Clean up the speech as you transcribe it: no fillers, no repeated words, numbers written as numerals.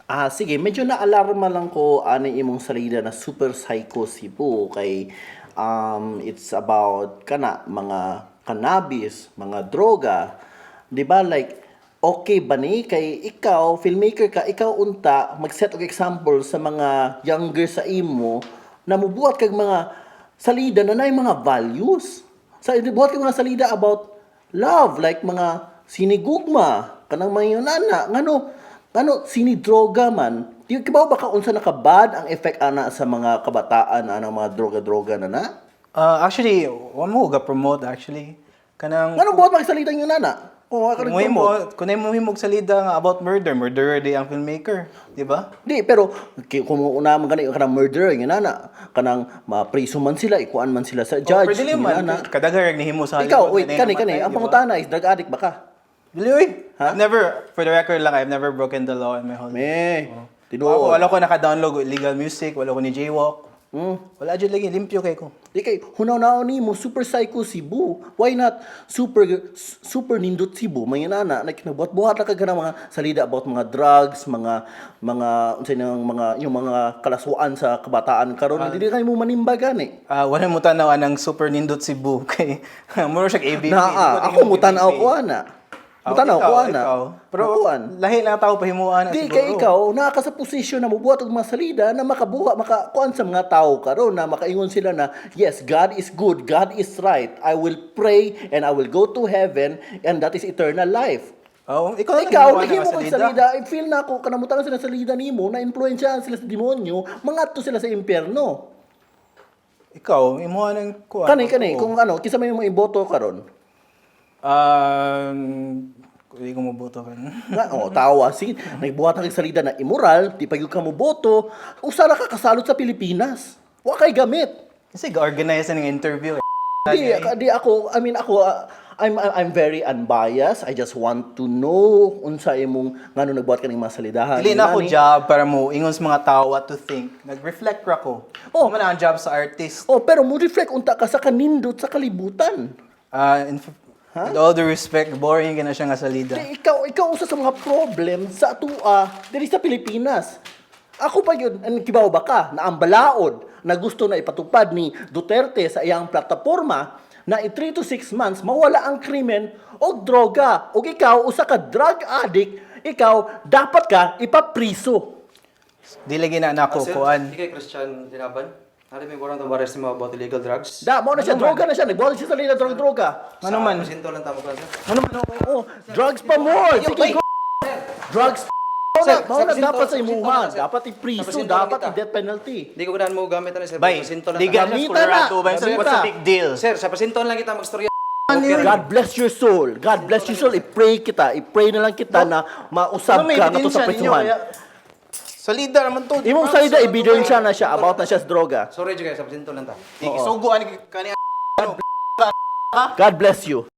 Ah, sige, medyo na-alarma lang ko ani imong salida na Super Psycho Cebu kay it's about kana mga cannabis, mga droga. 'Di ba, like, okay ba ni kay ikaw filmmaker ka, ikaw unta mag-set og example sa mga younger sa imo na mubuhat kag mga salida na naay mga values. Sa buhat kag mga salida about love, like mga sinigugma, kanang mga nana, ngano ano, sinidroga man. Di kibaw ba ka unsa naka-bad ang effect ana sa mga kabataan anang mga droga-droga na na? Actually, wa mo ga promote actually. Kanang Ngano buhat magsalita yung nana? Kung wa ka kung nag-promote. mo kung mo himog salida nga about murder, murderer di ang filmmaker, di ba? Di, pero kung una man gani kanang murderer yung nana, kanang mapriso man sila, ikuan man sila sa Oh, judge. pero dili yung man nana. kadaghan nahimo sa Ikaw, Hollywood wait, na kani namatay, kani, ang di ba? pangutana is drug addict ba ka? Dili oy. Ha? I've never, for the record lang, I've never broken the law in my whole life. Me, Ako, tinuod. wala ko naka-download og illegal music, wala ko ni jaywalk. Wala jud lagi, limpyo kay ko. Di kay hunaw-naon nimo Super Psycho Cebu. Why not super super nindot Cebu? Mga nana, like nagbuhat-buhat na ka ganang mga salida about mga drugs, mga unsay nang mga yung mga kalaswaan sa kabataan karon. Dili kayo mo manimba gani. Ah, wala mo tanaw anang Super Nindot Cebu kay muro siya ABP. Naa, ako mo tan-aw ko ana. Mo tan-aw ko ana. Ikaw. Pero Nakuan. lahi lang tao pahimuan Di kay ikaw naa ka sa posisyon na mobuhat og mga salida na makabuha makakuan sa mga tao karon na makaingon sila na, "Yes, God is good, God is right. I will pray and I will go to heaven and that is eternal life." Oh, ikaw lang Ikaw, naghimuan nahimo ng kag salida, I feel na ako kanamutan sila sa salida nimo, na influensyahan sila sa demonyo, mangadto sila sa impyerno. Ikaw, imuha ng kuan. Kani kani kung ano, kinsa may imong iboto karon? Hindi ko moboto kan. Nga, oh, tawa. Sige, nagbuhat ang salida na immoral, di pa gyud ka moboto, usa ra ka kasalot sa Pilipinas. Wa kay gamit. Kasi ga-organize na ng interview eh. Di ako, I mean ako, I'm very unbiased. I just want to know unsa imong ngano nagbuhat kaning mga salidahan. Dili na ako Ngani. job para mo ingon sa mga tao what to think. Nag-reflect ra ko. Oh. Oh, man ang job sa artist. Oh, pero mo reflect unta ka sa kanindot sa kalibutan. With all due respect, boring ka na siya nga salida. Di, ikaw usa sa mga problem sa atua diri sa Pilipinas. Ako pa yun, ang kibaw ba ka na ang balaod na gusto na ipatupad ni Duterte sa iyang plataporma na in 3 to 6 months mawala ang krimen o droga, o ikaw usa ka drug addict, ikaw dapat ka ipapriso. Dili gina na ako Sir, kuan. Di kay Christian Dinaban. Hari may warrant of arrest mo about illegal drugs. Da mo na siya, droga na siya, nagbuhat siya sa lila droga droga. Ano man? Presinto lang tama ka, sir. Ano man ako? Oh, drugs pa more. Sige, go. Drugs. Sir, Mao na sa dapat sa presinto imuha, lang, sir. dapat Sa ipriso, presinto lang dapat kita. i-death penalty. Hindi ko ganahan mo gamit ano, sir. Bay, Presinto lang. di ta. ka Gamita Colorado na, ba? Sir, what's the gamita. big deal? Sir, sa presinto lang kita magstorya. God bless your soul. God bless your soul. I-pray kita. I-pray na lang kita na mausab Ano may ka nga to sa ebidensya ninyo, prisuhan. Salida naman to. Imong salida, ebidensya na siya about na siya sa droga. Sorry, Jugay, sa presinto lang ta. Isugo ani kani God bless you.